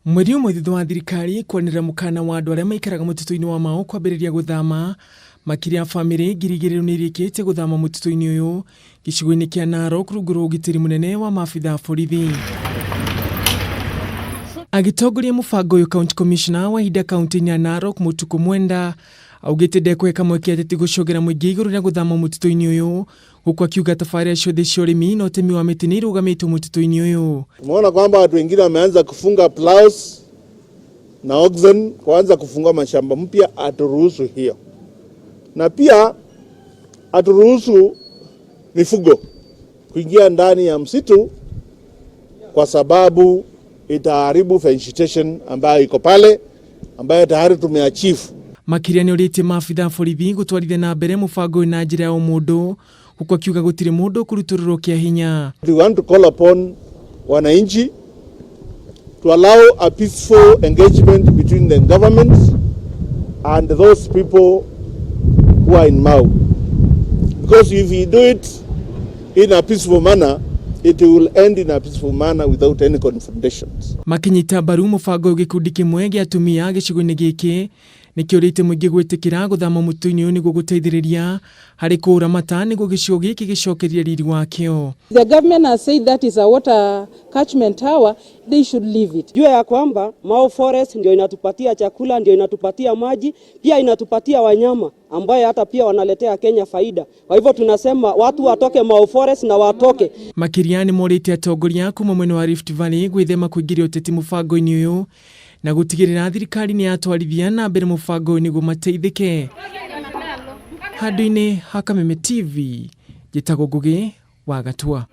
Mweri ũmwe thutha wa thirikari kwanĩrĩra mũkana wa andũ arĩa maikaraga mũtitũ-inĩ wa Mau kwambĩrĩria gũthama, makĩria ya famĩlĩ 2,000 nĩ irĩkĩtie gũthama mũtitũ-inĩ ũyũ gĩcigo-inĩ kĩa Narok rungu rwa ũgitĩri mũnene wa maabitha a borithi. Agĩtongoria mũbango ũyũ County Commissioner wa ihinda kaunti-inĩ ya Narok Mũtukũ Mwenda augĩte ndekũhe kamweke ateti gũcogera mũingĩ igũrũ rĩa gũthama mũtitũ-inĩ ũyũ huku akiuga tabarĩra ciothe cia ũrĩmi na ũtemi wa mĩtĩ nĩ irũgamĩtio mũtitũ-inĩ ũyũ. Tumeona kwamba watu wengine wameanza kufunga plows na oxen, kuanza kufungua mashamba mpya. Aturuhusu hiyo, na pia aturuhusu mifugo kuingia ndani ya msitu kwa sababu itaharibu vegetation ambayo iko pale ambayo tayari tumeachieve. Makĩria nĩ ũrĩtie maabitha a borithi gũtwarithia na mbere mũbango ũyũ na njĩra ya ũmũndũ huku akiuga gũtirĩ mũndũ ũkũrutũrũrwo kĩa hinya. We want to call upon wananchi to allow a peaceful engagement between the government and those people who are in Mau. Because if you do it in a peaceful manner, it will end in a peaceful manner without any confrontations. Makĩnyita mbaru mũbango ũyũ gĩkundi kĩmwe gĩa atumia gĩcigo-inĩ gĩkĩ nĩkĩũrĩtie mũingĩ gwĩtĩkĩra gũthama mũtitũ-inĩ ũyũ nĩguo gũteithĩrĩria harĩ kũũramata nĩguo gĩcigo gĩkĩ gĩcokerie riri wakĩo. The government has said that is a water catchment tower, they should leave it. Jua ya kwamba Mau Forest ndio inatupatia chakula, ndio inatupatia maji, pia inatupatia wanyama ambaye hata pia wanaletea Kenya faida. Kwa hivyo tunasema watu watoke Mau Forest na watoke. Makĩria nĩ morĩtie atongoria kuma mwena wa Rift Valley gwĩthema kũingĩria ũteti mũbango-inĩ ũyũ na gũtigĩrĩra thirikari nĩ yatwarithia na mbere mũbango ũyũ nĩguo mateithĩke. Handũ-inĩ ha Kameme TV, njĩtagwo Ngũgĩ wa Gatua.